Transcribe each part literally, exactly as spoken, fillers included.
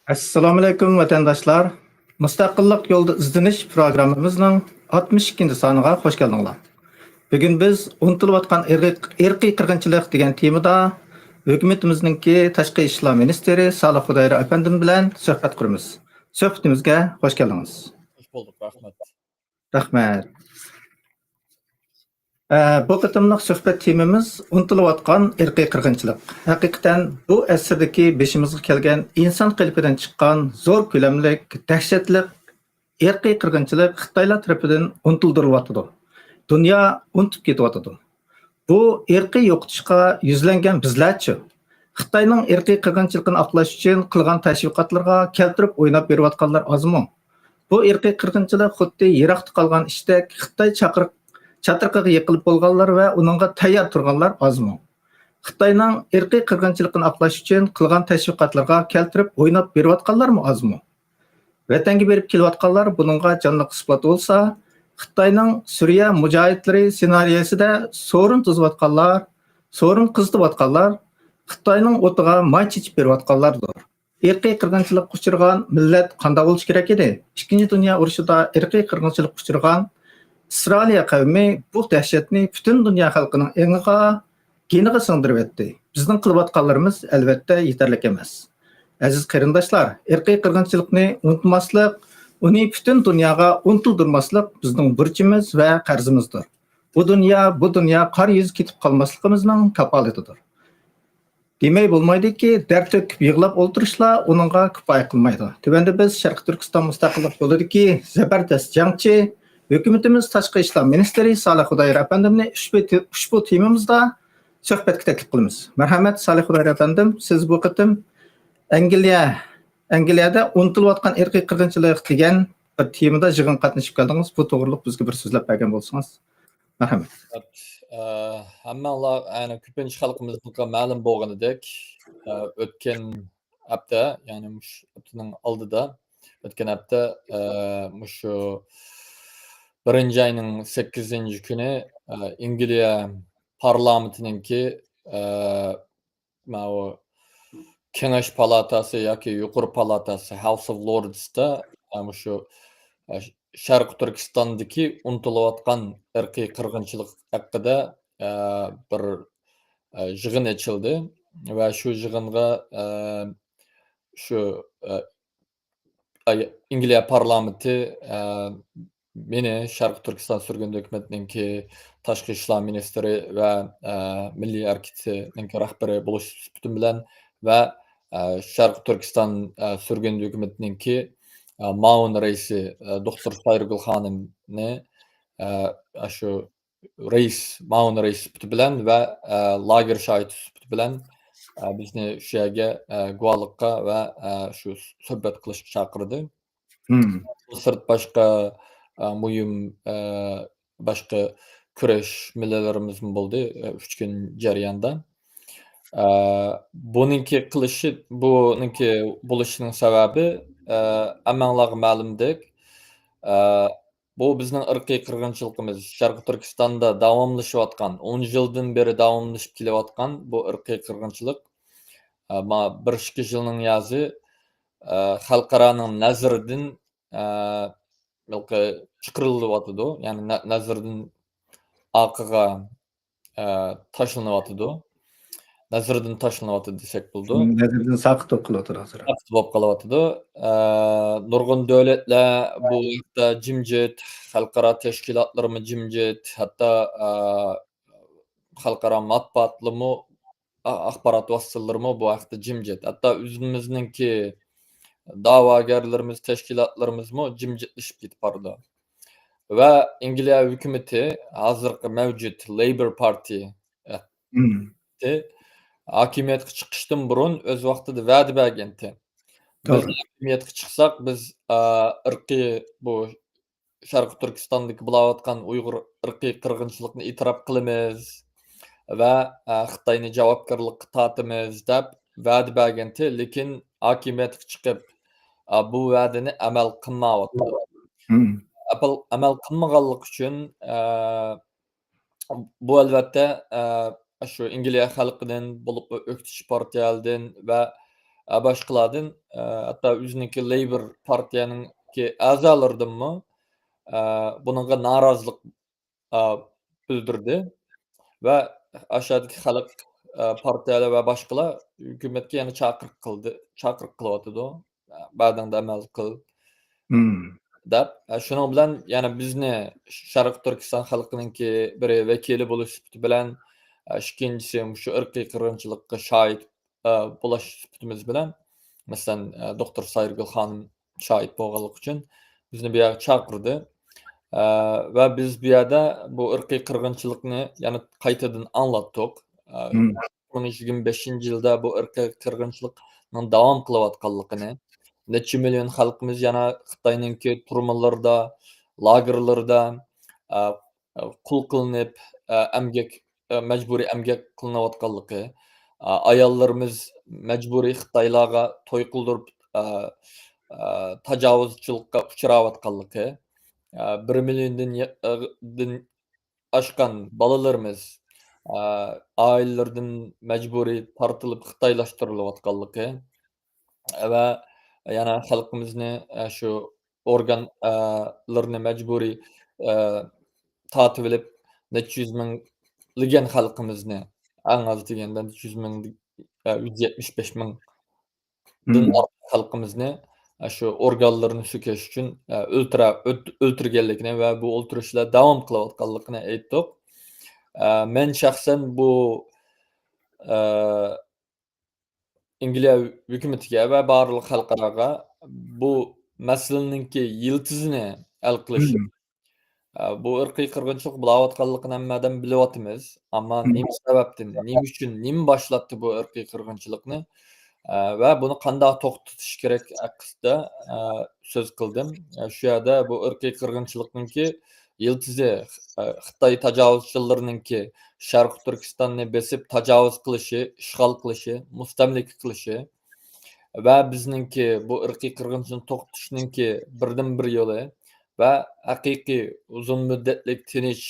ئەسسالامۇئەلەيكۇم، ۋەتەنداشلار! مۇستەقىللىق يولىدا ئىزدىنىش پروگراممىمىزنىڭ ئاتمىش ئىككىنچى سانىغا خوش كەلدىڭلار. بۈگۈن بىز ئۇنتۇلۇۋاتقان ئىرقىي، ئىرقىي قىرغىنچىلىق دېگەن تېمىدا ھۆكۈمىتىمىزنىڭكى تاشقى ئىشلار مىنىستىرى سالىھ خۇدايار ئەپەندىم بىلەن سۆھبەت قۇرىمىز. سۆھبىتىمىزگە خوش كەلدىڭىز. خوش بولدۇق، رەھمەت. رەھمەت. ئە، بۇ قېتىملىق سۆھبەت تېمىمىز ئۇنتۇلۇۋاتقان ئىرقىي قىرغىنچىلىق. ھەقىقەتەن بۇ ئەسىردىكى بېشىمىزغا كەلگەن ئىنسان قېلىپىدىن چىققان زور كۆلەملىك، دەھشەتلىك ئىرقىي قىرغىنچىلىق خىتايلار تەرىپىدىن ئۇنتۇلدۇرۇلۇۋاتىدۇ. دۇنيا ئۇنتۇپ كېتىۋاتىدۇ. بۇ ئىرقىي يوقىتىشقا يۈزلەنگەن بىزلەرچۇ؟ خىتاينىڭ ئىرقىي قىرغىنچىلىقىنى ئاقلاش ئۈچۈن قىلغان تەشۋىقاتلىرىغا كەلتۈرۈپ ئويناپ بېرىۋاتقانلار ئازمۇ؟ بۇ ئىرقىي قىرغىنچىلىق خۇددى يىراقتا قالغان ئىشتەك خىتاي چاقىرىق-، چاترىقىغا يېقىلىپ بولغانلار ۋە ئۇنىڭغا تەييار تۇرغانلار ئازمۇ؟ خىتاينىڭ ئىرقىي قىرغىنچىلىقىنى ئاقلاش ئۈچۈن قىلغان تەشۋىقاتلىرىغا كەلتۈرۈپ ئويناپ بېرىۋاتقانلارمۇ ئازمۇ؟ ۋەتەنگە بېرىپ كېلىۋاتقانلار بۇنىڭغا جانلىق ئىسپات بولسا، خىتاينىڭ سۈرىيە مۇجاھىدلىرى سېنارىيەسىدە سورۇن تىزىۋاتقانلار، سورۇن قىزىتىۋاتقانلار، خىتاينىڭ ئوتىغا ماي چېچىپ بېرىۋاتقانلاردۇر. ئىرقىي قىرغىنچىلىققا ئۇچرىغان مىللەت قانداق بولۇشى كېرەك ئىدى؟ ئىككىنچى دۇنيا ئۇرۇشىدا ئىرقىي قىرغىنچىلىققا ئۇچرىغان ئىسرائىلىيە قەۋمى بۇ دەھشەتنى پۈتۈن دۇنيا خەلقىنىڭ ئېڭىغا، گېنىغا سىڭدۈرۈۋەتتى. بىزنىڭ قىلىۋاتقانلىرىمىز، ئەلۋەتتە، يېتەرلىك ئەمەس. ئەزىز قېرىنداشلار، ئىرقىي قىرغىنچىلىقنى ئۇنتۇماسلىق، ئۇنى پۈتۈن دۇنياغا ئۇنتۇلدۇرماسلىق بىزنىڭ بۇرچىمىز ۋە قەرزىمىزدۇر. بۇ دۇنيا، بۇ دۇنيا قارا يۈز كېتىپ قالماسلىقىمىزنىڭ كاپالىتىدۇر. دېمەي بولمايدۇكى، دەرد تۆكۈپ يىغلاپ ئولتۇرۇشلا ئۇنىڭغا كۇپايە قىلمايدۇ. تۆۋەندە بىز شەرقىي تۈركىستان مۇستەقىللىق يولىدىكى زەبەردەست جەڭچى، ھۆكۈمىتىمىز تاشقى ئىشلار مىنىستىرى سالىھ خۇدايار ئەپەندىمنى ئۇشبۇ تې-، ئۇشبۇ تېمىمىزدا سۆھبەتكە تەكلىپ قىلىمىز. مەرھەمەت، سالىھ خۇدايار ئەپەندىم، سىز بۇ قېتىم ئەنگلىيە، ئەنگلىيەدە ئۇنتۇلۇۋاتقان ئىرقىي قىرغىنچىلىق دېگەن بىر تېمىدا يىغىنغا قاتنىشىپ كەلدىڭىز. بۇ توغرىلىق بىزگە بىر سۆزلەپ بەرگەن بولسىڭىز. مەرھەمەت. ئە، ھەممىڭلار، يەنى كۆپىنچە خەلقىمىزنىڭكى مەلۇم بولغىنىدەك، ئە، ئۆتكەن ھەپتە، يەنى مۇشۇ ھەپتىنىڭ ئالدىدا، ئۆتكەن ھەپتە، ئە، مۇشۇ بىرىنچى ئاينىڭ سەككىزىنچى كۈنى، ئە، ئەنگلىيە پارلامېنتىنىڭكى، ئە، ماۋۇ كېڭەش پالاتاسى ياكى يۇقىرى پالاتاسى، House of Lordsتا، ئە، مۇشۇ، ئە، شەرقىي تۈركىستاندىكى ئۇنتۇلۇۋاتقان ئىرقىي قىرغىنچىلىق ھەققىدە، ئە، بىر، ئە، يىغىن ئېچىلدى ۋە شۇ يىغىنغا، ئە، شۇ، ئە، ئاي-، ئەنگلىيە پارلامېنتى، ئە، مېنى شەرقىي تۈركىستان سۈرگۈندە ھۆكۈمىتىنىڭكى تاشقى ئىشلار مىنىستىرى ۋە، ئە، مىللىي ھەرىكىتىنىڭكى رەھبىرى بولۇش سۈپىتىم بىلەن ۋە، ئە، شەرقىي تۈركىستان، ئە، سۈرگۈندە ھۆكۈمىتىنىڭكى، ئە، مۇئاۋىن رەئىسى، ئە، دوختۇر سايرىگۈل خانىمنى، ئە، ئاشۇ رەئىس، مۇئاۋىن رەئىس سۈپىتى بىلەن ۋە، ئە، لاگېر شاھىتى سۈپىتى بىلەن، ئە، بىزنى شۇ يەرگە، ئە، گۇۋاھلىققا ۋە، ئە، شۇ سۆھبەت قىلىشقا چاقىردى. مم. بۇ سىرت باشقا، ئە، مۇھىم، ئە، باشقا كۈرەش مىللىلىرىمىزمۇ بولدى، ئە، ئۈچ كۈن جەرياندا. ئە، بۇنىڭكى قىلىشى، بۇنىڭكى بولۇشىنىڭ سەۋەبى، ئە، ھەممەڭلارغا مەلۇمدەك، ئە، بۇ بىزنىڭ ئىرقىي قىرغىنچىلىقىمىز، شەرقىي تۈركىستاندا داۋاملىشىۋاتقان، ئون يىلدىن بېرى داۋاملىشىپ كېلىۋاتقان بۇ ئىرقىي قىرغىنچىلىق، ئە، ما-، بىر ئىككى يىلنىڭ يازى، ئە، خەلقئارانىڭ نەزىرىدىن، ئە، ھېلىقى چىقىرىلىۋاتىدۇ. يەنى نە-، نەزىرىدىن ئارقىغا، ئە، تاشلىنىۋاتىدۇ. نەزىرىدىن تاشلىنىۋاتىدۇ دېسەك بولىدۇ. نەزىرىدىن ساقىت بولۇپ قېلىۋاتىدۇ ھازىر. ساقىت بولۇپ قېلىۋاتىدۇ. ئە، نۇرغۇن دۆلەتلەر بۇ ھەقتە جىمجىت، خەلقئارا تەشكىلاتلىرىمۇ جىمجىت، ھەتتا، ئە، خەلقئارا مەتبۇئاتلىرىمۇ، ئا-، ئاخبارات ۋاسىتىلىرىمۇ بۇ ھەقتە جىمجىت. ھەتتا ئۆزىمىزنىڭكى دەۋاگەرلىرىمىز، تەشكىلاتلىرىمىزمۇ جىمجىتلىشىپ كېتىپ بارىدۇ. ۋە ئەنگلىيە ھۆكۈمىتى، ھازىرقى مەۋجۇت لەيبور پارتىيە، ئە، مم. ھاكىمىيەتكە چىقىشتىن بۇرۇن ئۆز ۋاقتىدا ۋەدە بەرگەنتى. بىز توغرا. ھاكىمىيەتكە چىقساق، بىز، ئا، ئىرقىي، بۇ شەرقىي تۈركىستاندىكى بولاۋاتقان ئۇيغۇر ئىرقىي قىرغىنچىلىقنى ئېتىراپ قىلىمىز ۋە، ئە، خىتاينى جاۋابكارلىققا تارتىمىز دەپ ۋەدە بەرگەنتى، لېكىن ھاكىمىيەتكە چىقىپ، ئە، بۇ ۋەدىنى ئەمەل قىلمايۋاتىدۇ. مم. ئەپەل-، ئەمەل قىلمىغانلىقى ئۈچۈن، ئە، بۇ ئەلۋەتتە، ئە، شۇ ئەنگلىيە خەلقىدىن، بولۇپمۇ ئۆكتىچى پارتىيەلەردىن ۋە، ئە، باشقىلاردىن، ئە، ھەتتا ئۆزىنىڭكى لەيبور پارتىيەنىڭكى ئەزالىرىدىنمۇ، ئە، بۇنىڭغا نارازىلىق، ئە، بىلدۈردى. ۋە ئاشۇدىكى خەلق، ئە، پارتىيەلەر ۋە باشقىلار ھۆكۈمەتكە يەنە چاقىرىق قىلدى، چاقىرىق قىلىۋاتىدۇ. بەدەڭدە ئەمەل قىل. دەپ، ئە، شۇنىڭ بىلەن يەنە بىزنى شەرقىي تۈركىستان خەلقىنىڭكى بىرى ۋەكىلى بولۇش سۈپىتى بىلەن، ئە، ئىككىنچىسى مۇشۇ ئىرقىي قىرغىنچىلىققا شاھىت، ئە، بولۇش سۈپىتىمىز بىلەن، مەسىلەن، ئە، دوختۇر سايرىگۈل خانىم شاھىت بولغانلىقى ئۈچۈن بىزنى بۇ يەرگە چاقىردى. ئە، ۋە بىز بۇ يەردە بۇ ئىرقىي قىرغىنچىلىقنى يەنە قايتىدىن ئاڭلاتتۇق. ئە، ئىككى مىڭ يىگىرمە بەشىنچى يىلدا بۇ ئىرقىي قىرغىنچىلىقنىڭ داۋام قىلىۋاتقانلىقىنى، نەچچە مىليون خەلقىمىز يەنە خىتاينىڭكى تۈرمىلىرىدا، لاگېرلىرىدا، ئە، قۇل قىلىنىپ، ئە، ئەمگەك، ئە، مەجبۇرىي ئەمگەك قىلىنىۋاتقانلىقى، ئە، ئاياللىرىمىز مەجبۇرىي خىتايلارغا توي قىلدۇرۇپ، ئە، ئە، تاجاۋۇزچىلىققا ئۇچراۋاتقانلىقى، ئە، بىر مىليوندىن يا-، ئە، دىن ئاشقان بالىلىرىمىز، ئە، ئائىلىلىرىدىن مەجبۇرىي تارتىلىپ خىتايلاشتۇرۇلۇۋاتقانلىقى ۋە يەنە خەلقىمىزنى، ئە، شۇ ئورگان، ئە، لىرىنى مەجبۇرىي، ئە، تارتىۋېلىپ، نەچچە يۈز مىڭلىگەن خەلقىمىزنى، ئەڭ ئاز دېگەندە نەچچە يۈز مىڭ، ئە، يۈز يەتمىش بەش مىڭ دىن ئارتۇق خەلقىمىزنى، ئە، شۇ ئورگانلىرىنى سۆكۈش ئۈچۈن، ئە، ئۆلتۈرە-، ئۆلت-، ئۆلتۈرگەنلىكىنى ۋە بۇ ئۆلتۈرۈشلەر داۋام قىلىۋاتقانلىقىنى ئېيتتۇق. ئە، مەن شەخسەن بۇ، ئە، ئەنگلىيە ھۆكۈمىتىگە ۋە بارلىق خەلقئاراغا بۇ مەسىلىنىڭكى يىلتىزىنى ھەل قىلىش، ئە، بۇ ئىرقىي قىرغىنچىلىق بولاۋاتقانلىقىنى ھەممە ئادەم بىلىۋاتىمىز. ئەمما نېمە سەۋەبتىن، نېمە ئۈچۈن، نېمە باشلاتتى بۇ ئىرقىي قىرغىنچىلىقنى؟ ئە، ۋە بۇنى قانداق توختىتىش كېرەك ھەققىدە، ئە، سۆز قىلدىم. ئە، شۇ يەردە بۇ ئىرقىي قىرغىنچىلىقنىڭكى يىلتىزى، ئە، خىتاي تاجاۋۇزچىلىرىنىڭكى شەرقىي تۈركىستاننى بېسىپ تاجاۋۇز قىلىشى، ئىشغال قىلىشى، مۇستەملىكە قىلىشى ۋە بىزنىڭكى بۇ ئىرقىي قىرغىنچىلىقنى توختىتىشنىڭكى بىردىنبىر يولى ۋە ھەقىقىي ئۇزۇن مۇددەتلىك تىنچ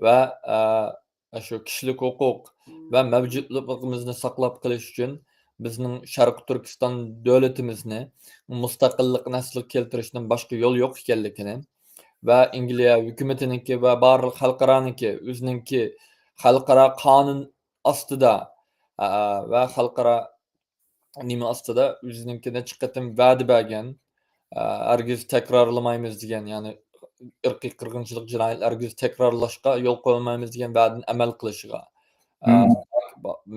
ۋە، ئە، شۇ كىشىلىك ھوقۇق ۋە مەۋجۇتلۇقىمىزنى ساقلاپ قېلىش ئۈچۈن بىزنىڭ شەرقىي تۈركىستان دۆلىتىمىزنى مۇستەقىللىقنى ئەسلىگە كەلتۈرۈشتىن باشقا يول يوق ئىكەنلىكىنى ۋە ئەنگلىيە ھۆكۈمىتىنىڭكى ۋە بارلىق خەلقئارانىڭكى ئۆزىنىڭكى خەلقئارا قانۇن ئاستىدا، ئە، ۋە خەلقئارا نېمە ئاستىدا ئۆزىنىڭكى نەچچە قېتىم ۋەدە بەرگەن، ئە، ھەرگىز تەكرارلىمايمىز دېگەن، يەنى ئىرقىي قىرغىنچىلىق جىنايەتلىرى ھەرگىز تەكرارلاشقا يول قويمايمىز دېگەن ۋەدىنى ئەمەل قىلىشىغا، ئە،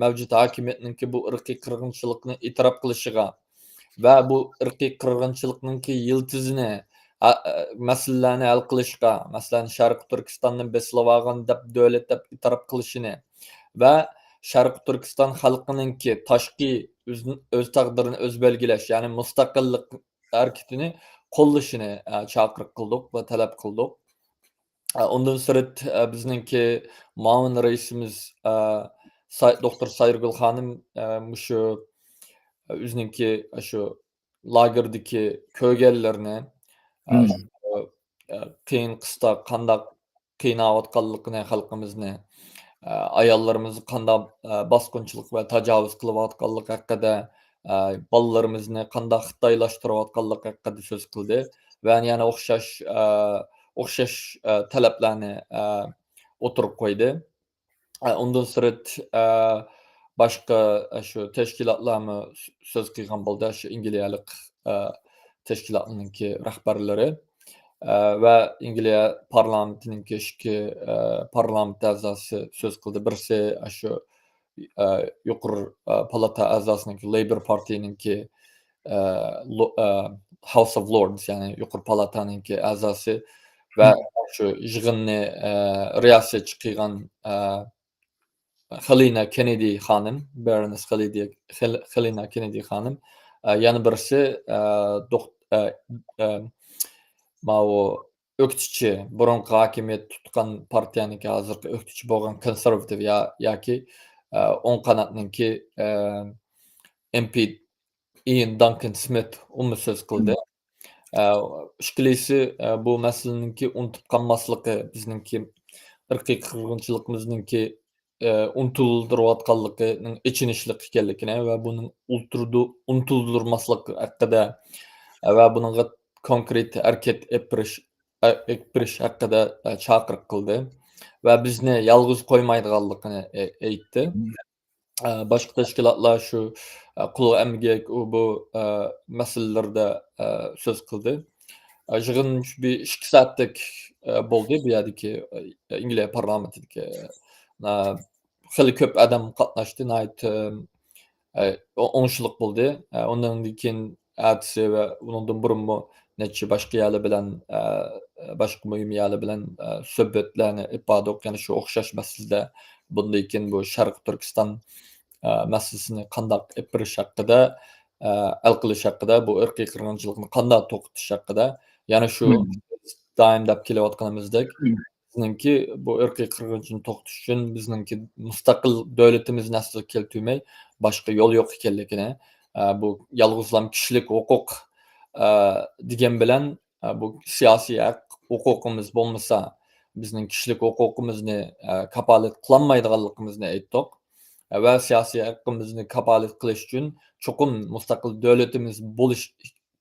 مەۋجۇت ھاكىمىيەتنىڭكى بۇ ئىرقىي قىرغىنچىلىقنى ئېتىراپ قىلىشىغا ۋە بۇ ئىرقىي قىرغىنچىلىقنىڭكى يىلتىزىنى، ئە، ئە، مەسىلىلەرنى ھەل قىلىشقا، مەسىلەن، شەرقىي تۈركىستاننى بېسىلىۋالغان دەپ دۆلەت دەپ ئېتىراپ قىلىشىنى ۋە شەرقىي تۈركىستان خەلقىنىڭكى تاشقى ئۆز، ئۆز تەقدىرىنى ئۆزى بەلگىلەش، يەنى مۇستەقىللىق ھەرىكىتىنى قوللىشىنى، ئە، چاقىرىق قىلدۇق ۋە تەلەپ قىلدۇق. ئە، ئۇندىن سىرت، ئە، بىزنىڭكى مۇئاۋىن رەئىسىمىز، ئە، ساي-، دوختۇر سايرىگۈل خانىم، ئە، مۇشۇ ئۆزىنىڭكى شۇ لاگېردىكى كۆرگەنلىرىنى، ئە، شۇ، ئە، قىيىن قىستاق قانداق قىيناۋاتقانلىقىنى خەلقىمىزنى، ئە، ئاياللىرىمىزنى قانداق، ئە، باسقۇنچىلىق ۋە تاجاۋۇز قىلىۋاتقانلىقى ھەققىدە، ئە، بالىلىرىمىزنى قانداق خىتايلاشتۇرۇۋاتقانلىقى ھەققىدە سۆز قىلدى ۋە يەنە ئوخشاش، ئە، ئوخشاش، ئە، تەلەپلەرنى، ئە، ئوتتۇرىغا قويدى. ئە، ئۇندىن سىرت، ئە، باشقا، ئە، شۇ تەشكىلاتلارمۇ سۆ-، سۆز قىلغان بولدى، شۇ ئەنگلىيەلىك، ئە، تەشكىلاتنىڭكى رەھبەرلىرى، ئە، ۋە ئەنگلىيە پارلامېنتىنىڭكى ئىككى، ئە، پارلامېنت ئەزاسى سۆز قىلدى. بىرسى، ئە، شۇ، ئە، يۇقىرى، ئە، پالاتا ئەزاسىنىڭكى، لەيبور پارتىيىنىڭكى، ئە، لو-، ئە، House of Lords، يەنى يۇقىرى پالاتانىڭكى ئەزاسى ۋە شۇ يىغىننى، ئە، رىياسەتچى قىلغان، ئە، خېلىنا كېننېدى خانىم، بارونېس خېلىدى-، خېل-، خېلىنا كېننېدى خانىم. ئە، يەنە بىرسى، ئە، دوق-، ئە، ئە، ماۋۇ ئۆكتىچى، بۇرۇنقى ھاكىمىيەت تۇتقان پارتىيەنىڭكى ھازىرقى ئۆكتىچى بولغان كونسېرۋاتىپ يا-، ياكى، ئە، ئوڭ قاناتنىڭكى، ئە، ئېم پى ئىيەن دانكېن سمىت ئۇمۇ سۆز قىلدى. ئە، ئىككىلىسى، ئە، بۇ مەسىلىنىڭكى ئۇنتۇپ قالماسلىقى، بىزنىڭكى ئىرقىي قىرغىنچىلىقىمىزنىڭكى ئە، ئۇنتۇلدۇرۇۋاتقانلىقىنىڭ ئېچىنىشلىق ئىكەنلىكىنى ۋە بۇنىڭ ئۇلتۇرىدۇ-، ئۇنتۇلدۇرماسلىق ھەققىدە ۋە بۇنىڭغا كونكرېت ھەرىكەت ئېلىپ بېرىش، ئە، ئېلىپ بېرىش ھەققىدە، ئە، چاقىرىق قىلدى ۋە بىزنى يالغۇز قويمايدىغانلىقىنى ئې-، ئېيتتى. ئە، باشقا تەشكىلاتلار شۇ، ئە، قۇل ئەمگەك، ئۇ بۇ، ئە، مەسىلىلىرىدە، ئە، سۆز قىلدى. ئە، يىغىن بىر ئىككى سائەتتەك، ئە، بولدى. بۇ يەردىكى، ئە، ئەنگلىيە پارلامېنتىدىكى، ئە، خېلى كۆپ ئادەم قاتناشتى. ناھايىتى، ئە، ئو-، ئوڭۇشلۇق بولدى. ئە، ئۇنىڭدىن كېيىن ئەتىسى ۋە ئۇنىڭدىن بۇرۇنمۇ نەچچە باشقا يەرلەر بىلەن، ئە، باشقا مۇھىم يەرلەر بىلەن، ئە، سۆھبەتلەرنى ئېلىپ باردۇق. يەنە شۇ ئوخشاش مەسىلىدە بۇندىن كېيىن بۇ شەرقىي تۈركىستان، ئە، مەسىلىسىنى قانداق ئېلىپ بېرىش ھەققىدە، ئە، ھەل قىلىش ھەققىدە، بۇ ئىرقىي قىرغىنچىلىقنى قانداق توختىتىش ھەققىدە، يەنە شۇ دائىم دەپ كېلىۋاتقىنىمىزدەك، بىزنىڭكى بۇ ئىرقىي قىرغىنچىلىقنى توختىتىش ئۈچۈن بىزنىڭكى مۇستەقىل دۆلىتىمىزنى ئەسلىگە كەلتۈرمەي باشقا يول يوق ئىكەنلىكىنى، ئە، بۇ يالغۇزلام كىشىلىك ھوقۇق، ئە، دېگەن بىلەن، ئە، بۇ سىياسىي ھەق ھوقۇقىمىز بولمىسا، بىزنىڭ كىشىلىك ھوقۇقىمىزنى، ئە، كاپالەت قىلالمايدىغانلىقىمىزنى ئېيتتۇق. ۋە سىياسىي ھەققىمىزنى كاپالەت قىلىش ئۈچۈن چوقۇم مۇستەقىل دۆلىتىمىز بولۇش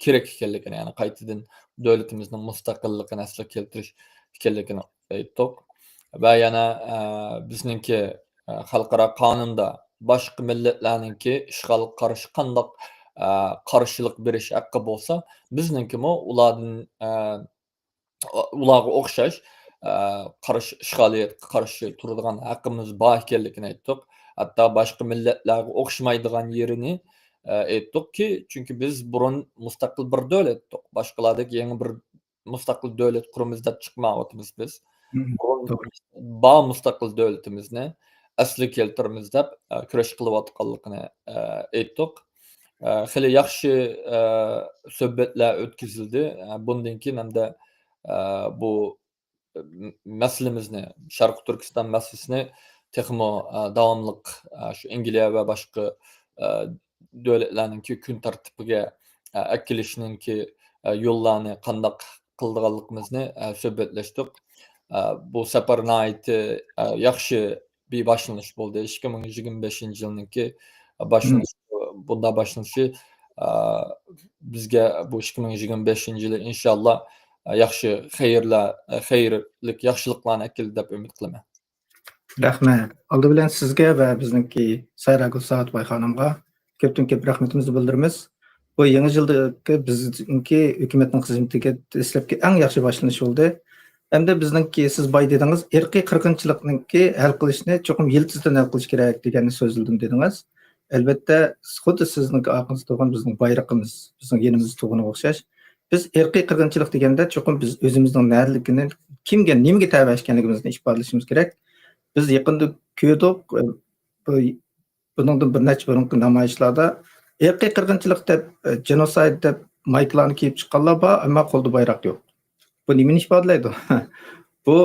كېرەك ئىكەنلىكىنى، يەنى قايتىدىن دۆلىتىمىزنىڭ مۇستەقىللىقىنى ئەسلىگە كەلتۈرۈش ئىكەنلىكىنى ئېيتتۇق. ۋە يەنە، ئە، بىزنىڭكى، ئە، خەلقئارا قانۇندا باشقا مىللەتلەرنىڭكى ئىشغالغا قارشى قانداق، ئە، قارشىلىق بېرىش ھەققى بولسا، بىزنىڭكىمۇ ئۇلاردىن، ئە، ئۇلارغا ئوخشاش، ئە، قارشى، ئىشغالىيەتكە قارشى تۇرىدىغان ھەققىمىز بار ئىكەنلىكىنى ئېيتتۇق. ھەتتا باشقا مىللەتلەرگە ئوخشىمايدىغان يېرىنى، ئە، ئېيتتۇقكى، چۈنكى بىز بۇرۇن مۇستەقىل بىر دۆلەت ئىدۇق. باشقىلاردەك يېڭى بىر مۇستەقىل دۆلەت قۇرىمىز دەپ چىقمايۋاتىمىز بىز. مم، بۇرۇن توغرا. بار مۇستەقىل دۆلىتىمىزنى ئەسلىگە كەلتۈرىمىز دەپ، ئە، كۈرەش قىلىۋاتقانلىقىنى، ئە، ئېيتتۇق. ئە، خېلى ياخشى، ئە، سۆھبەتلەر ئۆتكۈزۈلدى. ئە، بۇندىن كېيىن ھەمدە، ئە، بۇ م-، مەسىلىمىزنى، شەرقىي تۈركىستان مەسىلىسىنى تېخىمۇ، ئە، داۋاملىق، ئە، شۇ ئەنگلىيە ۋە باشقا، ئە، دۆلەتلەرنىڭكى كۈن تەرتىپىگە، ئە، ئەكېلىشنىڭكى، ئە، يوللارنى قانداق قىلىدىغانلىقىمىزنى، ئە، سۆھبەتلەشتۇق. ئە، بۇ سەپەر ناھايىتى، ئە، ياخشى بىر باشلىنىش بولدى. ئىككى مىڭ يىگىرمە بەشىنچى يىلنىڭكى باشلىنىشى، بۇنداق باشلىنىشى، ئە، بىزگە بۇ ئىككى مىڭ يىگىرمە بەشىنچى يىلى ئىنشاللا، ئە، ياخشى خەيرلەر، ئە، خەيرلىك ياخشىلىقلارنى ئەكېلىدۇ دەپ ئۈمىد قىلىمەن. رەھمەت. ئالدى بىلەن سىزگە ۋە بىزنىڭكى سايراگۈل سائەتباي خانىمغا كۆپتىن كۆپ رەھمىتىمىزنى بىلدۈرىمىز. بۇ يېڭى يىلدىكى بىزنىڭكى ھۆكۈمەتنىڭ خىزمىتىگە دەسلەپكى ئەڭ ياخشى باشلىنىش بولدى. ئەمدى بىزنىڭكى، سىز باي دېدىڭىز، ئىرقىي قىرغىنچىلىقنىڭكى ھەل قىلىشنى چوقۇم يىلتىزدىن ھەل قىلىش كېرەك دېگەننى سۆزلىدىم دېدىڭىز. ئەلۋەتتە، خۇددى سىزنىڭ ئارقىڭىزدا تۇرغان بىزنىڭ بايرىقىمىز، بىزنىڭ يېنىمىزدا تۇرغىنىغا ئوخشاش. بىز ئىرقىي قىرغىنچىلىق دېگەندە چوقۇم بىز ئۆزىمىزنىڭ نەدىلىكىنى، كىمگە، نېمىگە تەۋە ئىكەنلىكىمىزنى ئىپادىلىشىمىز كېرەك. بىز يېقىندا كۆردۇق، بۇ، بۇنىڭدىن بىر نەچچە بۇرۇنقى نامايىشلاردا ئىرقىي قىرغىنچىلىق دەپ، جېنوسايد دەپ مايكىلارنى كىيىپ چىققانلار بار، ئەمما قولدا بايراق يوق. بۇ نېمىنى ئىپادىلەيدۇ؟ بۇ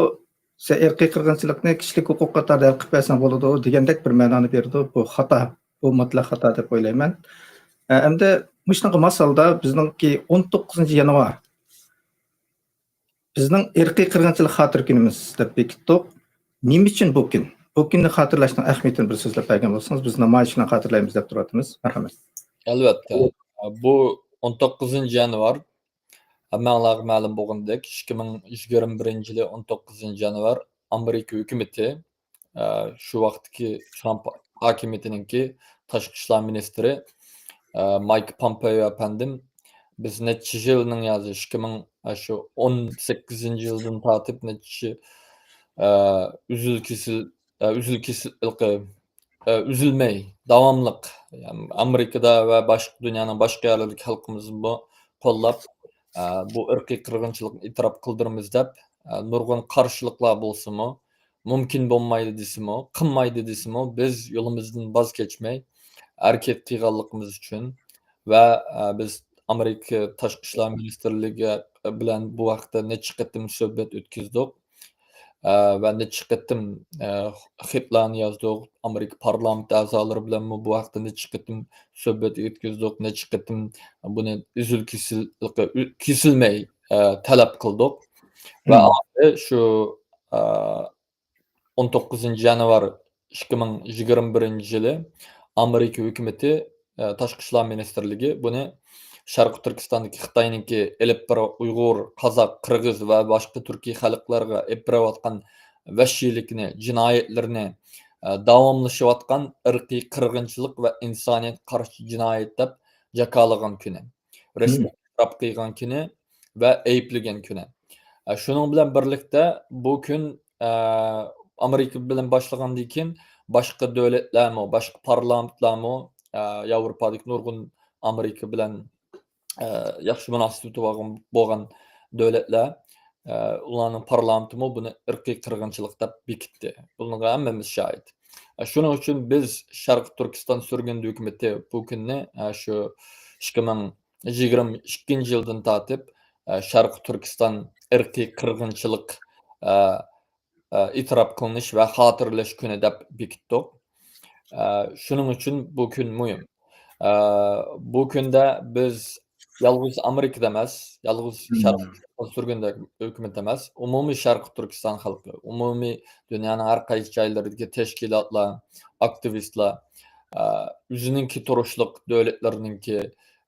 سەن ئىرقىي قىرغىنچىلىقنى كىشىلىك ھوقۇق قاتارىدا ھەل قىلىپ بەرسەڭ بولىدۇ دېگەندەك بىر مەنانى بېرىدۇ. بۇ خاتا. بۇ مۇتلەق خاتا دەپ ئويلايمەن. ئە، ئەمدى مۇشۇنىڭغا ماس ھالدا بىزنىڭكى ئون توققۇزىنچى يانۋار، بىزنىڭ ئىرقىي قىرغىنچىلىق خاتىرە كۈنىمىز دەپ بېكىتتۇق. نېمە ئۈچۈن بۇ كۈن؟ بۇ كۈننى خاتىرىلەشنىڭ ئەھمىيىتىنى بىر سۆزلەپ بەرگەن بولسىڭىز، بىز نامايىش بىلەن خاتىرىلەيمىز دەپ تۇرۇۋاتىمىز. مەرھەمەت. ئەلۋەتتە. بۇ ئون توققۇزىنچى يانۋار، ھەممەڭلارغا مەلۇم بولغىنىدەك، ئىككى مىڭ يىگىرمە بىرىنچى يىلى ئون توققۇزىنچى يانۋار ئامېرىكا ھۆكۈمىتى، ئە، شۇ ۋاقىتتىكى ترامپ ھاكىمىيىتىنىڭكى تاشقى ئىشلار مىنىستىرى، ئە، مايك پومپېئو ئەپەندىم، بىز نەچچە يىلنىڭ يازى، ئىككى مىڭ، ئە، شۇ ئون سەككىزىنچى يىلدىن تارتىپ نەچچە، ئە، ئۈزۈل كېسىل، ئە، ئۈزۈل كېسىل، ئە، ئۈزۈلمەي، داۋاملىق، يەنى ئامېرىكىدا ۋە باشقا، دۇنيانىڭ باشقا يەرلىرىدىكى خەلقىمىزمۇ قوللاپ، ئە، بۇ ئىرقىي قىرغىنچىلىقنى ئېتىراپ قىلدۇرىمىز دەپ، ئە، نۇرغۇن قارشىلىقلار بولسىمۇ، مۇمكىن بولمايدۇ دېسىمۇ، قىلمايدۇ دېسىمۇ، بىز يولىمىزدىن ۋاز كەچمەي ھەرىكەت قىلغانلىقىمىز ئۈچۈن ۋە، ئە، بىز ئامېرىكا تاشقى ئىشلار مىنىستىرلىكى بىلەن بۇ ھەقتە نەچچە قېتىم سۆھبەت ئۆتكۈزدۇق. ئە، ۋە نەچچە قېتىم، ئە، خېتلارنى يازدۇق. ئامېرىكا پارلامېنت ئەزالىرى بىلەنمۇ بۇ ھەقتە نەچچە قېتىم سۆھبەت ئۆتكۈزدۇق. نەچچە قېتىم بۇنى ئۈزۈل كېسىل-، كېسىلمەي، ئە، تەلەپ قىلدۇق. ۋە مم. ئاخىرى شۇ، ئە، ئون توققۇزىنچى يانۋار ئىككى مىڭ يىگىرمە بىرىنچى يىلى ئامېرىكا ھۆكۈمىتى، ئە، تاشقى ئىشلار مىنىستىرلىكى بۇنى شەرقىي تۈركىستاندىكى خىتاينىڭكى ئېلىپ بېرىۋ-، ئۇيغۇر، قازاق، قىرغىز ۋە باشقا تۈركىي خەلقلەرگە ئېلىپ بېرىۋاتقان ۋەھشىيلىكىنى، جىنايەتلىرىنى، ئە، داۋاملىشىۋاتقان ئىرقىي قىرغىنچىلىق ۋە ئىنسانىيەتكە قارشى جىنايەت دەپ جاكارلىغان كۈنى. رەسمىي ئېتىراپ قىلغان كۈنى ۋە ئەيىبلىگەن كۈنى. ئە، شۇنىڭ بىلەن بىرلىكتە بۇ كۈن، ئە، ئامېرىكا بىلەن باشلىغاندىن كېيىن باشقا دۆلەتلەرمۇ، باشقا پارلامېنتلارمۇ، ئە، ياۋروپادىكى نۇرغۇن ئامېرىكا بىلەن، ئە، ياخشى مۇناسىۋىتى بولغان، بولغان دۆلەتلەر، ئە، ئۇلارنىڭ پارلامېنتىمۇ بۇنى ئىرقىي قىرغىنچىلىق دەپ بېكىتتى. بۇنىڭغا ھەممىمىز شاھىت. ئە، شۇنىڭ ئۈچۈن بىز شەرقىي تۈركىستان سۈرگۈندە ھۆكۈمىتى بۇ كۈننى، ئە، شۇ ئىككى مىڭ يىگىرمە ئىككىنچى يىلدىن تارتىپ، ئە، شەرقىي تۈركىستان ئىرقىي قىرغىنچىلىق، ئە، ئە، ئېتىراپ قىلىنىش ۋە خاتىرىلەش كۈنى دەپ بېكىتتۇق. ئە، شۇنىڭ ئۈچۈن بۇ كۈن مۇھىم. ئە، بۇ كۈندە بىز يالغۇز ئامېرىكىدا ئەمەس، يالغۇز شەرقىي تۈركىستان سۈرگۈندە ھۆكۈمىتى ئەمەس، ئومۇمىي شەرقىي تۈركىستان خەلقى، ئومۇمىي دۇنيانىڭ ھەر قايسى جايلىرىدىكى تەشكىلاتلار، ئاكتىۋىستلار، ئە، ئۆزىنىڭكى تۇرۇشلۇق دۆلەتلىرىنىڭكى،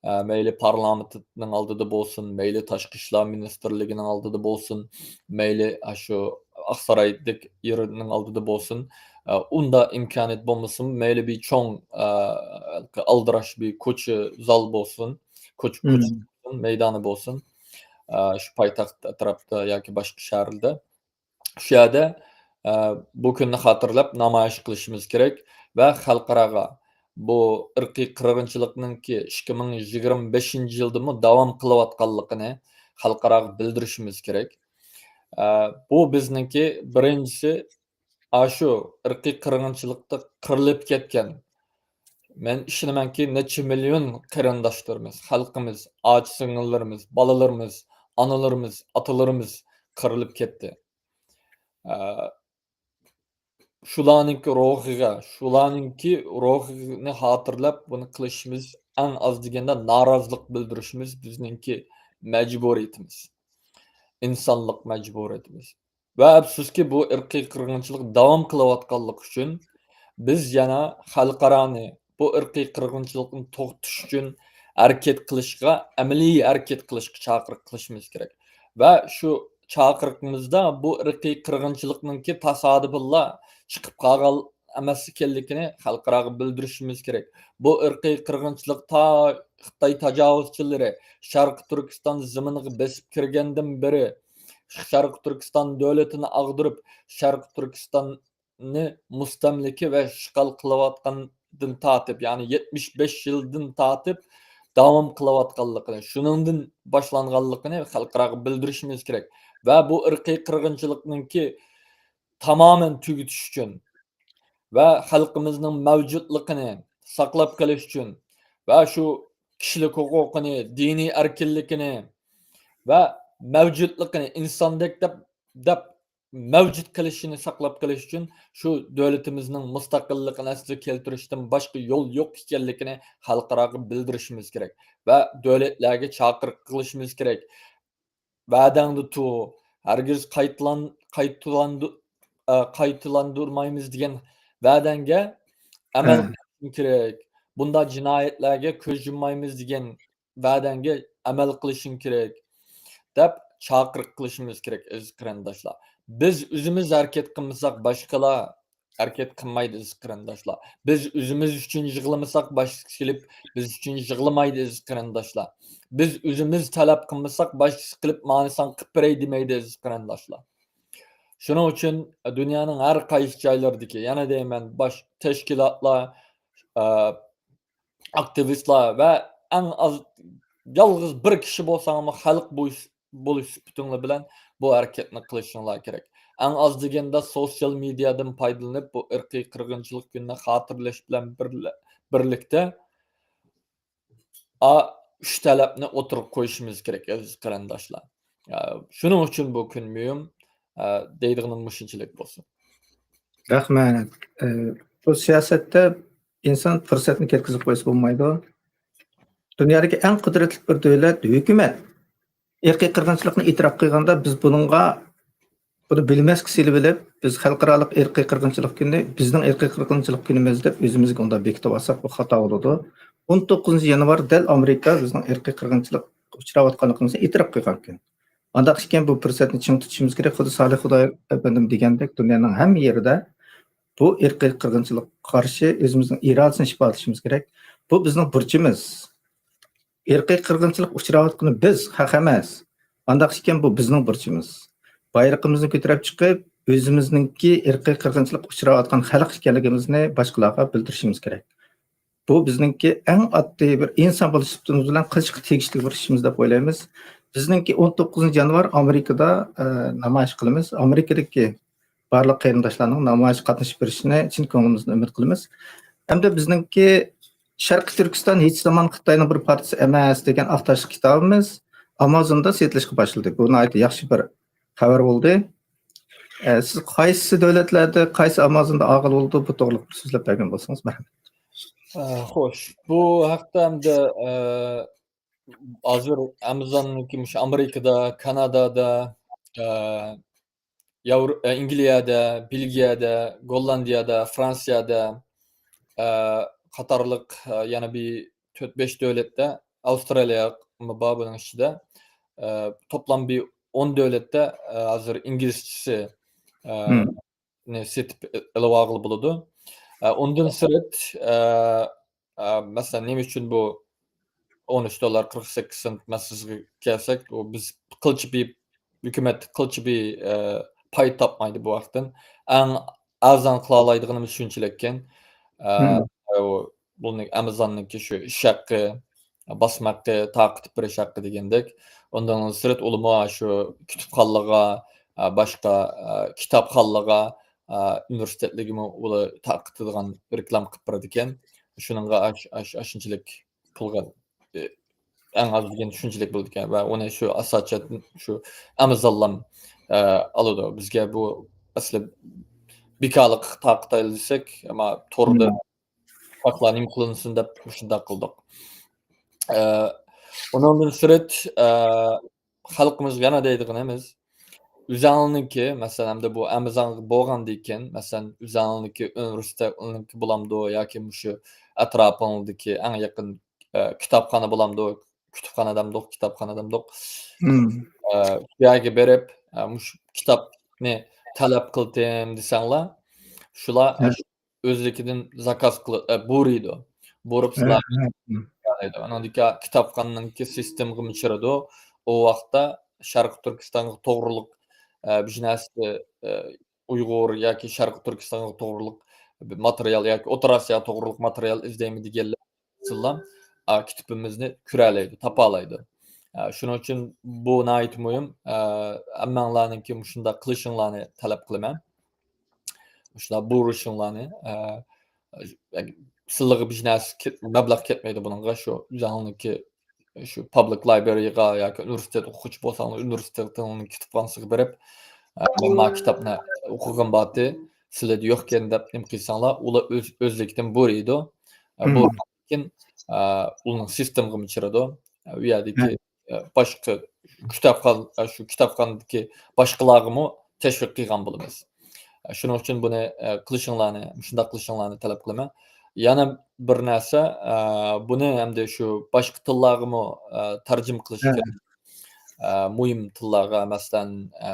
ئە، مەيلى پارلامېنتنىڭ ئالدىدا بولسۇن، مەيلى تاشقى ئىشلار مىنىستىرلىكىنىڭ ئالدىدا بولسۇن، مەيلى ئاشۇ ئاقسارايدەك يېرىنىڭ ئالدىدا بولسۇن، ئە، ئۇندا ئىمكانىيەت بولمىسىمۇ، مەيلى بىر چوڭ، ئە، ئالدىراش بىر كوچا زال بولسۇن، كوچا، كوچا بولسۇن، مەيدانى بولسۇن، ئە، شۇ پايتەخت ئەتراپىدا ياكى باشقا شەھەردە، شۇ يەردە، ئە، بۇ كۈننى خاتىرىلەپ نامايىش قىلىشىمىز كېرەك ۋە خەلقئاراغا بۇ ئىرقىي قىرغىنچىلىقنىڭكى ئىككى مىڭ يىگىرمە بەشىنچى يىلدىمۇ داۋام قىلىۋاتقانلىقىنى خەلقئاراغا بىلدۈرۈشىمىز كېرەك. ئە، بۇ بىزنىڭكى بىرىنچىسى، ئاشۇ ئىرقىي قىرغىنچىلىقتا قىرىلىپ كەتكەن، مەن ئىشىنىمەنكى، نەچچە مىليون قېرىنداشلىرىمىز، خەلقىمىز، ئاچا-سىڭىللىرىمىز، بالىلىرىمىز، ئانىلىرىمىز، ئاتىلىرىمىز قىرىلىپ كەتتى. ئە، شۇلارنىڭكى روھىغا، شۇلارنىڭكى روھىنى خاتىرىلەپ، بۇنى قىلىشىمىز، ئەڭ ئاز دېگەندە نارازىلىق بىلدۈرۈشىمىز بىزنىڭكى مەجبۇرىيىتىمىز، ئىنسانلىق مەجبۇرىيىتىمىز. ۋە ئەپسۇسكى، بۇ ئىرقىي قىرغىنچىلىق داۋام قىلىۋاتقانلىقى ئۈچۈن، بىز يەنە خەلقئارانى بۇ ئىرقىي قىرغىنچىلىقنى توختىتىش ئۈچۈن ھەرىكەت قىلىشقا، ئەمەلىي ھەرىكەت قىلىشقا چاقىرىق قىلىشىمىز كېرەك. ۋە شۇ چاقىرىقىمىزدا بۇ ئىرقىي قىرغىنچىلىقنىڭكى تاسادىپىنلا چىقىپ قالغان ئەمەس ئىكەنلىكىنى خەلقئاراغا بىلدۈرۈشىمىز كېرەك. بۇ ئىرقىي قىرغىنچىلىق تا خىتاي تاجاۋۇزچىلىرى شەرقىي تۈركىستان زېمىنىغا بېسىپ كىرگەندىن بېرى، شەرقىي تۈركىستان دۆلىتىنى ئاغدۇرۇپ، شەرقىي تۈركىستاننى مۇستەملىكە ۋە ئىشغال قىلىۋاتقاندىن تارتىپ، يەنى يەتمىش بەش يىلدىن تارتىپ داۋام قىلىۋاتقانلىقىنى، شۇنىڭدىن باشلانغانلىقىنى خەلقئاراغا بىلدۈرۈشىمىز كېرەك. ۋە بۇ ئىرقىي قىرغىنچىلىقنىڭكى تامامەن تۈگىتىش ئۈچۈن ۋە خەلقىمىزنىڭ مەۋجۇتلۇقىنى ساقلاپ قېلىش ئۈچۈن ۋە شۇ كىشىلىك ھوقۇقىنى، دىنىي ئەركىنلىكىنى ۋە مەۋجۇتلۇقىنى ئىنساندەك دەپ، دەپ مەۋجۇت قېلىشىنى ساقلاپ قېلىش ئۈچۈن شۇ دۆلىتىمىزنىڭ مۇستەقىللىقىنى ئەسلىگە كەلتۈرۈشتىن باشقا يول يوق ئىكەنلىكىنى خەلقئاراغا بىلدۈرۈشىمىز كېرەك ۋە دۆلەتلەرگە چاقىرىق قىلىشىمىز كېرەك. ۋەدەڭدە تۇر، ھەرگىز قايتىلان-، قايتىلاندۇ-، ئە، قايتىلاندۇرمايمىز دېگەن ۋەدەڭگە ئەمەل قىلىشىڭ كېرەك. بۇنداق جىنايەتلەرگە كۆز يۇممايمىز دېگەن ۋەدەڭگە ئەمەل قىلىشىڭ كېرەك، دەپ چاقىرىق قىلىشىمىز كېرەك، ئەزىز قېرىنداشلار. بىز ئۆزىمىز ھەرىكەت قىلمىساق، باشقىلار ھەرىكەت قىلمايدۇ، ئەزىز قېرىنداشلار. بىز ئۆزىمىز ئۈچۈن يىغلىمىساق، باشقىسى كېلىپ بىز ئۈچۈن يىغلىمايدۇ، ئەزىز قېرىنداشلار. بىز ئۆزىمىز تەلەپ قىلمىساق، باشقىسى قىلىپ مانا ساڭا قىلىپ بېرەي دېمەيدۇ، ئەزىز قېرىنداشلار. شۇنىڭ ئۈچۈن دۇنيانىڭ ھەر قايسى جايلىرىدىكى، يەنە دەيمەن، باش تەشكىلاتلار، ئە، ئاكتىۋىستلار ۋە ئەڭ ئاز يالغۇز بىر كىشى بولساڭمۇ خەلق بولۇش، بولۇش سۈپىتىڭلار بىلەن بۇ ھەرىكەتنى قىلىشىڭلار كېرەك. ئەڭ ئاز دېگەندە سوتسىيال مېدىيادىن پايدىلىنىپ، بۇ ئىرقىي قىرغىنچىلىق كۈنىنى خاتىرىلەش بىلەن بىرلە-، بىرلىكتە، ئا، ئۈچ تەلەپنى ئوتتۇرىغا قويۇشىمىز كېرەك، ئەزىز قېرىنداشلار. ئە، شۇنىڭ ئۈچۈن بۇ كۈن مۇھىم، ئە، دەيدىغىنىم مۇشۇنچىلىك بولسۇن. رەھمەت. ئە، بۇ سىياسەتتە ئىنسان پۇرسەتنى كەتكۈزۈپ قويسا بولمايدۇ. دۇنيادىكى ئەڭ قۇدرەتلىك بىر دۆلەت، ھۆكۈمەت ئىرقىي قىرغىنچىلىقنى ئېتىراپ قىلغاندا، بىز بۇنىڭغا بۇنى بىلمەسكە سېلىۋېلىپ، بىز خەلقئارالىق ئىرقىي قىرغىنچىلىق كۈنى، بىزنىڭ ئىرقىي قىرغىنچىلىق كۈنىمىز دەپ ئۆزىمىزگە ئۇنداق بېكىتىۋالساق، بۇ خاتا بولىدۇ. ئون توققۇزىنچى يانۋار دەل ئامېرىكا بىزنىڭ ئىرقىي قىرغىنچىلىققا ئۇچراۋاتقانلىقىمىزنى ئېتىراپ قىلغان كۈن. ئانداق ئىكەن، بۇ پۇرسەتنى چىڭ تۇتۇشىمىز كېرەك. خۇددى سالىھ خۇدايار ئەپەندىم دېگەندەك، دۇنيانىڭ ھەممە يېرىدە بۇ ئىرقىي قىرغىنچىلىققا قارشى ئۆزىمىزنىڭ ئىرادىسىنى ئىپادىلىشىمىز كېرەك. بۇ بىزنىڭ بۇرچىمىز. ئىرقىي قىرغىنچىلىق ئۇچراۋاتقىنى بىز، خەق ئەمەس. ئانداق ئىكەن، بۇ بىزنىڭ بۇرچىمىز. بايرىقىمىزنى كۆتۈرۈپ چىقىپ، ئۆزىمىزنىڭكى ئىرقىي قىرغىنچىلىق ئۇچراۋاتقان خەلق ئىكەنلىكىمىزنى باشقىلارغا بىلدۈرۈشىمىز كېرەك. بۇ بىزنىڭكى ئەڭ ئاددىي بىر ئىنسان بولۇش سۈپىتىمىز بىلەن قىلىشقا تېگىشلىك بىر ئىشىمىز دەپ ئويلايمىز. بىزنىڭكى ئون توققۇزىنچى يانۋار ئامېرىكىدا، ئە، نامايىش قىلىمىز. ئامېرىكىدىكى بارلىق قېرىنداشلارنىڭ نامايىشقا قاتنىشىپ بېرىشىنى چىن كۆڭلىمىزدىن ئۈمىد قىلىمىز. ئەمدى بىزنىڭكى شەرقىي تۈركىستان ھېچ زامان خىتاينىڭ بىر پارچىسى ئەمەس دېگەن ئاق تاشلىق كىتابىمىز ئامازوندا سېتىلىشقا باشلىدى. بۇ ناھايىتى ياخشى بىر خەۋەر بولدى. ئە، سىز قايسى دۆلەتلەردە، قايسى ئامازوندا ئالغىلى بولىدۇ؟ بۇ توغرىلىق بىر سۆزلەپ بەرگەن بولسىڭىز، مەرھەمەت. ئە، خوش. بۇ ھەقتە ئەمدى، ئە، ھازىر ئامازوننىڭكى مۇشۇ ئامېرىكىدا، كانادادا، ئە، ياۋرو-، ئە، ئەنگلىيەدە، بېلگىيەدە، گوللاندىيەدە، فرانسىيەدە، ئە، قاتارلىق، ئە، يەنە بىر تۆت، بەش دۆلەتتە، ئاۋسترالىيەمۇ بار بۇنىڭ ئىچىدە. ئە، توپلام بىر ئون دۆلەتتە، ئە، ھازىر ئىنگلىزچىسى، ئە، نى سېتىپ ئېلىۋالغىلى بولىدۇ. ئە، ئۇندىن سىرت، ئە، ئە، مەسىلەن، نېمە ئۈچۈن بۇ ئون ئۈچ دوللار قىرىق سەككىز سېنت مەسىلىسىگە كەلسەك، ئۇ بىز قىلچە بىر، ھۆكۈمەت قىلچە بىر، ئە، پايدا تاپمايدۇ بۇ ھەقتىن. ئەڭ ئەرزان قىلالايدىغىنىمىز شۇنچىلىككەن. ئە، ئۇ بۇنى ئامازوننىڭكى شۇ ئىش ھەققى، باسما ھەققى، تارقىتىپ بېرىش ھەققى دېگەندەك. ئۇندىن سىرت ئۇلىمۇ شۇ كۇتۇپخانىلارغا، باشقا، كىتابخانىلارغا، ئۇنىۋېرسىتېتلىرىگىمۇ ئۇلار تارقىتىدىغان رېكلام قىلىپ بېرىدىكەن. شۇنىڭغا ئاش-، ئاش-، ئاشۇنچىلىك پۇلغا، ئەڭ ئاز دېگەندە شۇنچىلىك بولىدىكەن. ۋە ئۇنى شۇ ئاساسەن شۇ ئامازونلام ئالىدۇ. بىزگە بۇ ئەسلى بىكارلىققا تارقىتايلى دېسەك، ئەمما توردا خەقلەر نېمە قىلىنسۇن دەپ مۇشۇنداق قىلدۇق. ئە، ئۇنىڭدىن سىرت، ئە، خەلقىمىزگە يەنە دەيدىغىنىمىز، ئۆزەڭنىڭكى، مەسىلەن، ئەمدى بۇ ئامازونغا بولغاندىكىن، مەسىلەن، ئۆزەڭنىڭكى ئۇنىۋېرسىتېتنىڭكى بولامدۇ ياكى مۇشۇ ئەتراپىڭدىكى ئەڭ يېقىن، ئە، كىتابخانا بولامدۇ، كۇتۇپخانا دەمدۇق، كىتابخانا دەمدۇق. ئە، شۇ يەرگە بېرىپ، ئە، مۇشۇ كىتابنى تەلەپ قىلدىم دېسەڭلار، شۇلار ئۆزلۈكىدىن زاكاز قىلىپ، ئە، بۇيرۇيدۇ. بۇيرۇپ سىلەر ئانىڭدىكى كىتابخانىنىڭكى سىستېمىغىمۇ چىرىدۇ. ئۇ ۋاقىتتا شەرقىي تۈركىستانغا توغرۇلۇق، ئە، بىر نەرسە، ئە، ئۇيغۇر ياكى شەرقىي تۈركىستانغا توغرۇلۇق ماتېرىيال ياكى ئوتتۇرا ئاسىياغا توغرۇلۇق ماتېرىيال ئىزدەيمەن دېگەنلەر ئىنسانلار، ئا، كىتابىمىزنى كۆرەلەيدۇ، تاپالايدۇ. ئا، شۇنىڭ ئۈچۈن بۇ ناھايىتى مۇھىم. ئا، ھەممەڭلارنىڭكى مۇشۇنداق قىلىشىڭلارنى تەلەپ قىلىمەن. مۇشۇنداق بۇيرۇشۇڭلارنى، ئا، سىلىغا بىر نەرسە كېت-، مەبلەغ كەتمەيدۇ بۇنىڭغا، شۇ ئۆزۈڭنىڭكى شۇ پابلىك لايبرېرىغا ياكى ئۇنىۋېرسىتېت ئوقۇغۇچى بولساڭلار، ئۇنىۋېرسىتېتنىڭ كىتابخانىسىغا بېرىپ، ئە، مەن ما كىتابنى ئوقۇغۇم بارتى، سىلەردە يوقكەن دەپ نېمە قىلساڭلار، ئۇلار ئۆز-، ئۆزلۈكىدىن بۇيرۇيدۇ. ئە، بۇيرۇغاندىن كېيىن، ئە، ئۇلارنىڭ سىستېمىغىمۇ چىرىدۇ. ئە، ئۇ يەردىكى، ئە، باشقا كىتابخان-، ئە، شۇ كىتابخانىدىكى باشقىلارغىمۇ تەشۋىق قىلغان بولىمىز. ئە، شۇنىڭ ئۈچۈن بۇنى، ئە، قىلىشىڭلارنى، مۇشۇنداق قىلىشىڭلارنى تەلەپ قىلىمەن. يەنە بىر نەرسە، ئە، بۇنى ئەمدى شۇ باشقا تىللارغىمۇ، ئە، تەرجىمە قىلىش كېرەك. ئە، مۇھىم تىللارغا، مەسىلەن، ئە،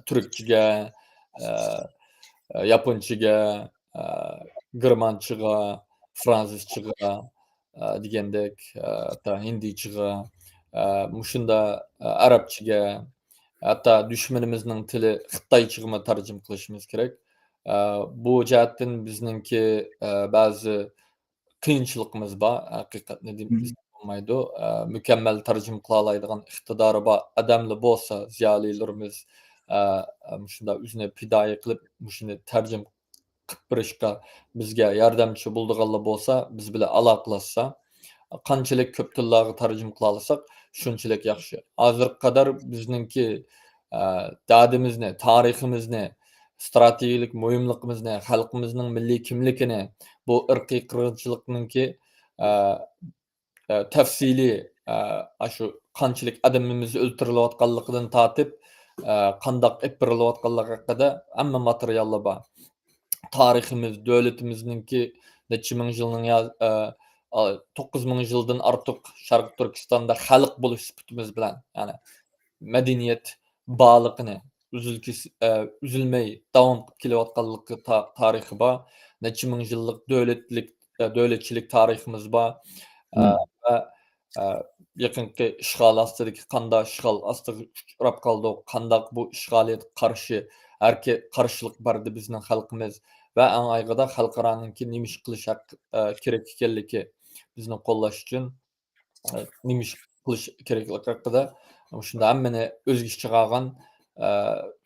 تۈركچىگە، ئە، ياپونچىگە، ئە، گېرمانچىغا، فرانسۇزچىغا، ئە، دېگەندەك، ئە، ھەتتا ھىندىچىغا، ئە، مۇشۇندا، ئە، ئەرەبچىگە، ھەتتا دۈشمىنىمىزنىڭ تىلى خىتايچىغىمۇ تەرجىمە قىلىشىمىز كېرەك. ئە، بۇ جەھەتتىن بىزنىڭكى، ئە، بەزى قىيىنچىلىقىمىز بار، ھەقىقەتنى دېمىسەك بولمايدۇ. ئە، مۇكەممەل تەرجىمە قىلالايدىغان ئىقتىدارى بار ئادەملا بولسا، زىيالىيلىرىمىز، ئە، مۇشۇنداق ئۆزىنى پىدائىي قىلىپ، مۇشۇنى تەرجىمە قىلىپ بېرىشقا بىزگە ياردەمچى بولىدىغانلار بولسا، بىز بىلەن ئالاقىلەشسە، قانچىلىك كۆپ تىللارغا تەرجىمە قىلالىساق، شۇنچىلىك ياخشى. ھازىرغا قەدەر بىزنىڭكى، ئە، دەردىمىزنى، تارىخىمىزنى، ئىستراتېگىيەلىك مۇھىملىقىمىزنى، خەلقىمىزنىڭ مىللىي كىملىكىنى، بۇ ئىرقىي قىرغىنچىلىقنىڭكى، ئە، ئە، تەپسىلىي، ئە، ئاشۇ قانچىلىك ئادىمىمىز ئۆلتۈرۈلۈۋاتقانلىقىدىن تارتىپ، ئە، قانداق ئېلىپ بېرىلىۋاتقانلىقى ھەققىدە ھەممە ماتېرىياللار بار. تارىخىمىز، دۆلىتىمىزنىڭكى نەچچە مىڭ يىلنىڭ يا، ئە، ئا، توققۇز مىڭ يىلدىن ئارتۇق شەرقىي تۈركىستاندا خەلق بولۇش سۈپىتىمىز بىلەن، يەنى مەدەنىيەت بارلىقىنى ئۈزۈل-كېس-، ئە، ئۈزۈلمەي داۋام قىلىپ كېلىۋاتقانلىقى تا-، تارىخى بار. نەچچە مىڭ يىللىق دۆلەتلىك، ئە، دۆلەتچىلىك تارىخىمىز بار. ئە، ۋە، ئە، يېقىنقى ئىشغال ئاستىدىكى قانداق ئىشغال ئاستىغا ئۇچراپ قالدۇق، قانداق بۇ ئىشغالىيەتكە قارشى ھەرىكەت، قارشىلىق بەردى بىزنىڭ خەلقىمىز ۋە ئەڭ ئايىغىدا خەلقئارانىڭكى نېمە ئىش قىلىش ھەق-، ئە، كېرەك ئىكەنلىكى بىزنى قوللاش ئۈچۈن، ئە، نېمە ئىش قىلىش كېرەكلىكى ھەققىدە مۇشۇنداق ھەممىنى ئۆز ئىچىگە ئالغان، ئە،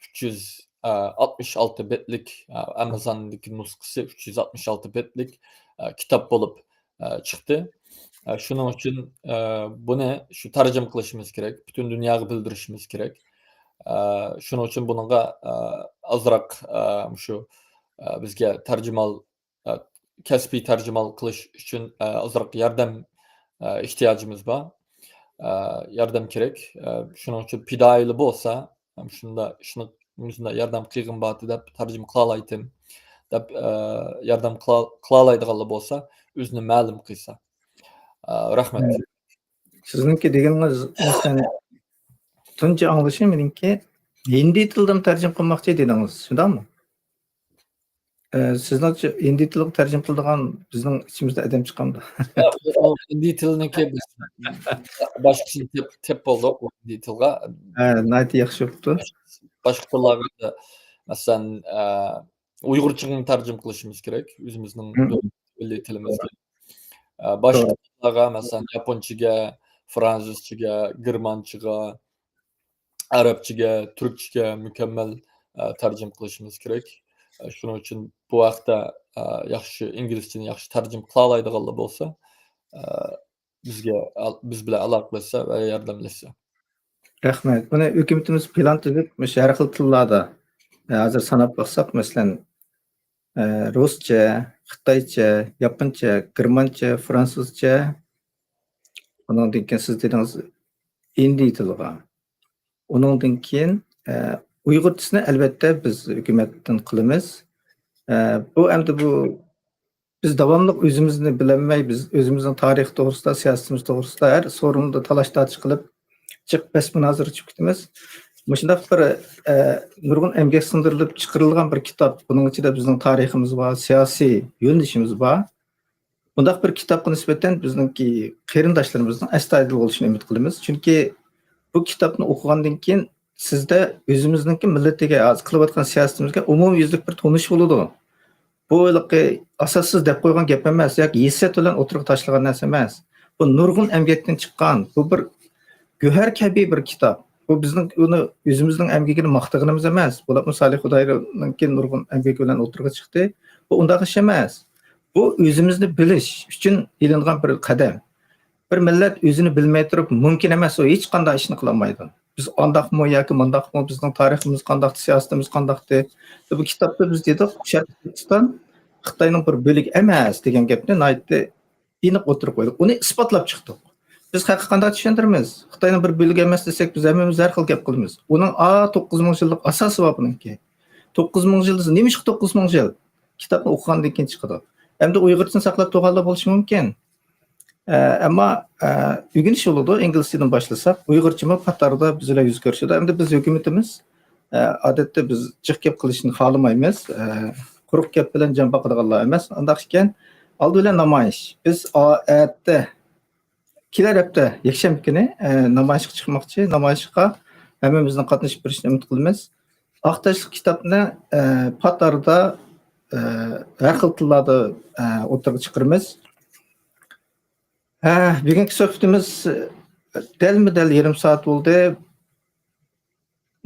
ئۈچ يۈز ئاتمىش ئالتە بېتلىك، ئە، ئامازوندىكى نۇسخىسى ئۈچ يۈز ئاتمىش ئالتە بېتلىك، ئە، كىتاب بولۇپ، ئە، چىقتى. ئە، شۇنىڭ ئۈچۈن، ئە، بۇنى شۇ تەرجىمە قىلىشىمىز كېرەك، پۈتۈن دۇنياغا بىلدۈرۈشىمىز كېرەك. ئە، شۇنىڭ ئۈچۈن بۇنىڭغا، ئە، ئازراق، ئە، مۇشۇ، ئە، بىزگە تەرجىمال، ئە، كەسپىي تەرجىمال قىلىش ئۈچۈن، ئە، ئازراق ياردەم، ئە، ئېھتىياجىمىز بار. ئە، ياردەم كېرەك. ئە، شۇنىڭ ئۈچۈن پىدائىيلار بولسا، ھەم شۇنداق ئىشنى، مۇشۇنداق ياردەم قىلغىن بارتى دەپ تەرجىمە قىلالايتتىم دەپ، ئە، ياردەم قىلا-، قىلالايدىغانلار بولسا، ئۆزىنى مەلۇم قىلسا. ئە، رەھمەت. سىزنىڭكى دېگىنىڭىز، مەسىلەن، تۇنجى ئاڭلىشىم مېنىڭكى ھىندى تىلىدىن تەرجىمە قىلماقچى دېدىڭىز، شۇنداقمۇ؟ ئە، سىزنىڭچە ھىندى تىلىغا تەرجىمە قىلىدىغان بىزنىڭ ئىچىمىزدە ئادەم چىقامدۇ؟ ياق، ئۇ ھىندى تىلىنىڭكى بىز باشقىسىنى تېپ-، تېپ بولدۇق، ئۇ ھىندى تىلغا. ھە، ناھايىتى ياخشى بوپتۇ. باشقا تىللارغا، مەسىلەن، ئە، ئۇيغۇرچىغا تەرجىمە قىلىشىمىز كېرەك، ئۆزىمىزنىڭ مىللىي تىلىمىزگە. ئە، باشقا تىللارغا، مەسىلەن، ياپونچىگە، فرانسۇزچىگە، گېرمانچىغا، ئەرەبچىگە، تۈركچىگە مۇكەممەل، ئە، تەرجىمە قىلىشىمىز كېرەك. ئە، شۇنىڭ ئۈچۈن بۇ ھەقتە، ئە، ياخشى ئىنگلىزچىنى ياخشى تەرجىمە قىلالايدىغانلار بولسا، ئە، بىزگە ئال-، بىز بىلەن ئالاقىلەشسە ۋە ياردەملەشسە. رەھمەت. بۇنى ھۆكۈمىتىمىز پىلان تۈزۈپ، مۇشۇ ھەر خىل تىللاردا، ئە، ھازىر ساناپ باقساق، مەسىلەن، ئە، رۇسچە، خىتايچە، ياپونچە، گېرمانچە، فرانسۇزچە، ئۇنىڭدىن كېيىن سىز دېدىڭىز ھىندى تىلىغا. ئۇنىڭدىن كېيىن، ئە، ئۇيغۇرچىسىنى ئەلۋەتتە بىز ھۆكۈمەتتىن قىلىمىز. ئە، بۇ ئەمدى بۇ بىز داۋاملىق ئۆزىمىزنى بىلەلمەي، بىز ئۆزىمىزنىڭ تارىخى توغرىسىدا، سىياسىتىمىز توغرىسىدا ھەر سورۇندا تالاش-تارتىش قىلىپ، جىق بەس-مۇنازىرە چىقىپ كېتىمىز. مۇشۇنداق بىر، ئە، نۇرغۇن ئەمگەك سىڭدۈرۈلۈپ چىقىرىلغان بىر كىتاب، بۇنىڭ ئىچىدە بىزنىڭ تارىخىمىز بار، سىياسىي يۆنىلىشىمىز بار. بۇنداق بىر كىتابقا نىسبەتەن بىزنىڭكى قېرىنداشلىرىمىزنىڭ ئەستايىدىل بولۇشىنى ئۈمىد قىلىمىز. چۈنكى بۇ كىتابنى ئوقۇغاندىن كېيىن سىزدە ئۆزىمىزنىڭكى مىللىتىگە، ھازىر قىلىۋاتقان سىياسىتىمىزگە ئومۇميۈزلۈك بىر تونۇش بولىدۇ. بۇ ھېلىقى ئاساسسىز دەپ قويغان گەپ ئەمەس ياكى ھېسسىيەت بىلەن ئوتتۇرىغا تاشلىغان نەرسە ئەمەس. بۇ نۇرغۇن ئەمگەكتىن چىققان، بۇ بىر گۆھەر كەبى بىر كىتاب. بۇ بىزنىڭ ئۇنى ئۆزىمىزنىڭ ئەمگىكىنى ماختىغىنىمىز ئەمەس. بولۇپمۇ سالىھ خۇدايىنىڭكى نۇرغۇن ئەمگىكى بىلەن ئوتتۇرىغا چىقتى. بۇ ئۇنداق ئىش ئەمەس. بۇ ئۆزىمىزنى بىلىش ئۈچۈن ئېلىنغان بىر قەدەم. بىر مىللەت ئۆزىنى بىلمەي تۇرۇپ مۇمكىن ئەمەس، ئۇ ھېچقانداق ئىشنى قىلالمايدۇ. بىز ئانداقمۇ ياكى مۇنداقمۇ، بىزنىڭ تارىخىمىز قانداقتى، سىياسىتىمىز قانداقتى. بۇ كىتابتا بىز دېدۇق، شەرقىي تۈركىستان خىتاينىڭ بىر بۆلىكى ئەمەس دېگەن گەپنى ناھايىتى ئېنىق ئوتتۇرىغا قويدۇق. ئۇنى ئىسپاتلاپ چىقتۇق. بىز خەلققە قانداق چۈشەندۈرىمىز؟ خىتاينىڭ بىر بۆلىكى ئەمەس دېسەك، بىز ھەممىمىز ھەر خىل گەپ قىلىمىز. ئۇنىڭ ئا، توققۇز مىڭ يىللىق ئاساسى بار بۇنىڭكى. توققۇز مىڭ يىل دېسە، نېمىشقا توققۇز مىڭ يىل؟ كىتابنى ئوقۇغاندىن كېيىن چىقىدۇ. ئەمدى ئۇيغۇرچىنى ساقلاپ تۇرغانلار بولۇشى مۇمكىن. ئە، ئەمما، ئە، ئۆگىنىش يولىدا ئىنگلىزچىدىن باشلىساق، ئۇيغۇرچىمۇ پات ئارىدا بىز بىلەن يۈز كۆرۈشىدۇ. ئەمدى بىز ھۆكۈمىتىمىز، ئە، ئادەتتە بىز جىق گەپ قىلىشنى خالىمايمىز. ئە، قۇرۇق گەپ بىلەن جان باقىدىغانلار ئەمەس. ئانداق ئىكەن، ئالدى بىلەن نامايىش. بىز ئا-، ئەتە، كېلەر ھەپتە يەكشەنبە كۈنى، ئە، نامايىشقا چىقماقچى. نامايىشقا ھەممىمىزنىڭ قاتنىشىپ بېرىشىنى ئۈمىد قىلىمىز. ئاق تاشلىق كىتابنى، ئە، پات ئارىدا، ئە، ھەر خىل تىللاردا، ئە، ئوتتۇرىغا چىقىرىمىز. ھە، بۈگۈنكى سۆھبىتىمىز، ئە، دەلمۇ دەل يېرىم سائەت بولدى.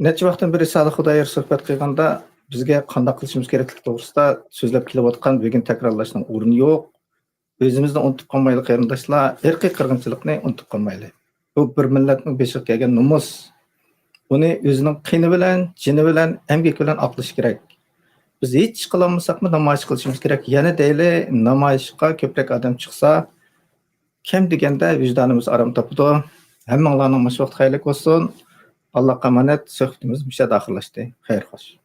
نەچچە ۋاقىتتىن بېرى سالىھ خۇدايار سۆھبەت قىلغاندا، بىزگە قانداق قىلىشىمىز كېرەكلىكى توغرىسىدا سۆزلەپ كېلىۋاتقان، بۈگۈن تەكرارلاشنىڭ ئورنى يوق. ئۆزىمىزنى ئۇنتۇپ قالمايلى، قېرىنداشلار، ئىرقىي قىرغىنچىلىقنى ئۇنتۇپ قالمايلى. بۇ بىر مىللەتنىڭ بېشىغا كەلگەن نومۇس. بۇنى ئۆزىنىڭ قېنى بىلەن، جېنى بىلەن، ئەمگىكى بىلەن ئاقلىشى كېرەك. بىز ھېچ قىلالمىساقمۇ نامايىش قىلىشىمىز كېرەك. يەنە دەيلى، نامايىشقا كۆپرەك ئادەم چىقسا، كەم دېگەندە ۋىجدانىمىز ئارام تاپىدۇ. ھەممىڭلارنىڭ مۇشۇ ۋاقتى خەيرلىك بولسۇن. ئاللاغا ئامانەت، سۆھبىتىمىز مۇشۇ يەردە ئاخىرلاشتى. خەير خوش.